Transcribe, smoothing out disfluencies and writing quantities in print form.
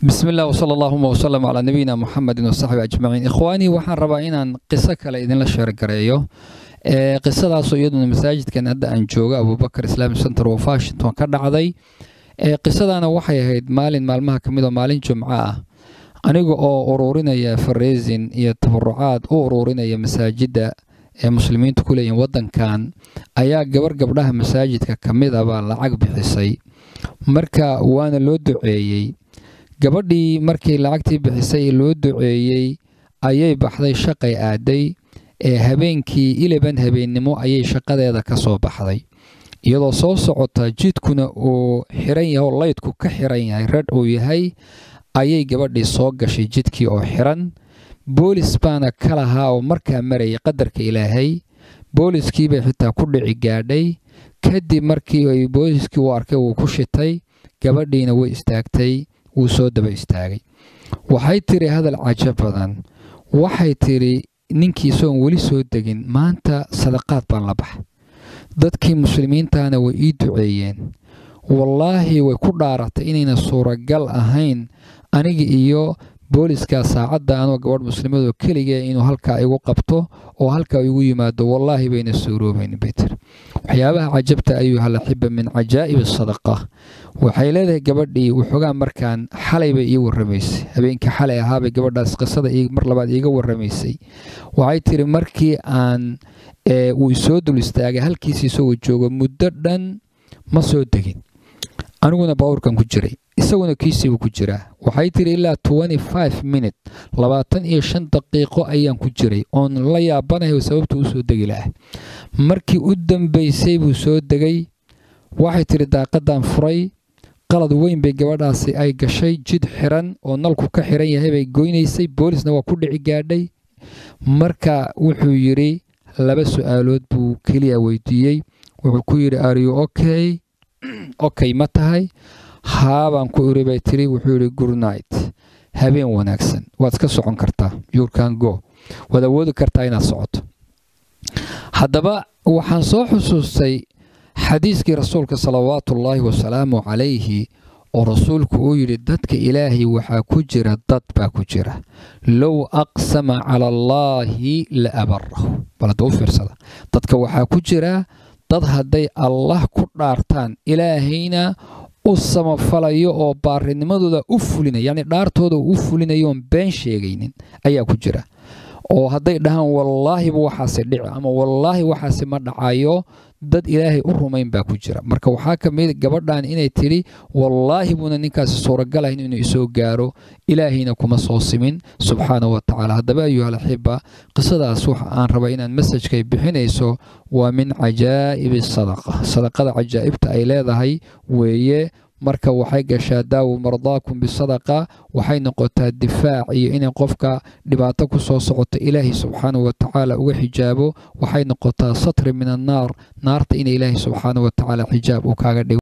Bismi illah wsala allahuma wsalam calaa nabiyina Muxamedin wasaxbi ajmaciin. Ikhwaanii, waxaan rabaa inaan qiso kale idinla share gareeyo, qisadaasoo iyaduna masaajidkan hadda aan joogo, Abubakar Islamic Center oo Washington, ka dhacday. Qisadaana waxay ahayd maalin maalmaha ka mid oo maalin Jumco ah, aniga oo ururinaya fundraising iyo tabarucaad u ururinaya masaajidda ee muslimiintu ku leeyihin waddankan, ayaa gabar gabdhaha masaajidka ka mid a baa lacag bixisay. Marka waana loo duceeyey. Gabadhii markii lacagtii bixisay, loo duceeyey, ayay baxday, shaqay aaday. Ee habeenkii 11 habeennimo ayay shaqadeeda ka soo baxday. Iyadoo soo socota, jidkuna uu xiran yahay oo laydku ka xiran yahay, red uu yahay, ayay gabadhii soo gashay jidkii oo xiran. Boolis baana ka lahaa oo markaa marayay. Qadarka Ilaahay, booliskiibay xitaa ku dhici gaadhay. Kadib markii ay booliskii u arkay, wuu ku shitay. Gabadhiina way istaagtay, wuu soo daba istaagay. Waxay tiri hadal cajab badan. Waxay tiri ninkii isagoon weli soo degin: "Maanta sadaqaad baan la baxay, dadkii muslimiintana way ii duceeyeen. Wallaahi," way ku dhaaratay, "inayna suuragal ahayn aniga iyo booliska saacadda, anoo gabadh muslimadoo keligee, inuu halkaa igu qabto oo halkaa igu yimaado. Wallaahi bayna suuroobayn," bay tiri. Waxyaabaha cajabta, ayuha alaxiba, min cajaa'ib sadaqa, waxay leedahay gabadhii waxoogaa markaan xalay bay ii warramaysay. Habeenkii xalay ahaabay gabadhaas qisada mar labaad iiga warramaysay. Waxay tiri markii aan uu isoo dul istaagay halkiisi isagoo joogo muddo dhan, ma soo degin. Aniguna baabuurkan ku jiray, isaguna kiisiibuu ku jiraa. Waxay tiri ilaa 25 minute, 25 daqiiqo ayaan ku jiray oon la yaabanahay sababta u soo degi laha. Markii u dambaysay buu soo degay. Waxay tiri daaqadan furay. Qalad weyn bay gabadhaasi ay gashay. Jid xiran oo nalku ka xiran yahay bay goynaysay, boolisna waa ku dhici gaadhay. Marka wuxuu yidhi, laba su-aalood buu keliya weydiiyey. Wuxuu ku yidhi: "Are you okay? Okay ma tahay?" "Haa," baan ku iri, bay tiri. Wuxuu yidhi: "Good night, habeen wanaagsan, waad iska socon kartaa, you can go, waad awoodi kartaa inaad socoto." Haddaba waxaan soo xusuustay xadiiskii rasuulka salawaatuullaahi wasalaamu calayhi, oo rasuulku uu yidhi: "Dadka Ilaahay waxaa ku jira, dad baa ku jira, low aqsama cala Allaahi la abarahu." Bal hadda u fiirsada: dadka waxaa ku jira dad hadday Allah ku dhaartaan, Ilaahayna u samafalayo oo baarinimadooda u fulinaya, yacni dhaartooda u fulinayoon been sheegaynin ayaa ku jira, oo hadday dhahaan "Wallaahiba waxaase dhici" ama "Wallaahi waxaase ma dhacayo," dad Ilaahay u rumayn baa ku jira. Marka waxaa ka mid gabadhan inay tidhi: "Wallaahi buuna ninkaasi suuragalahayn inuu isoo gaaro, Ilaahayna kuma soo simin subxaanahu wa tacaala." Haddaba, ayuha alaxiba, qisadaas waxa aan raba inaan message-kay bixinayso waa min cajaa'ibi sadaqa, sadaqada cajaa'ibta ay leedahay weeye. Marka waxay gashaa daawu mardaakum bisadaqa. Waxay noqotaa difaac iyo inay qofka dhibaato ku soo socoto Ilaahay subxaanahu watacaala uga xijaabo. Waxay noqotaa satri min annaar, naarta ina Ilaahay subxaanahu watacaala xijaab uu kaaga dhigo.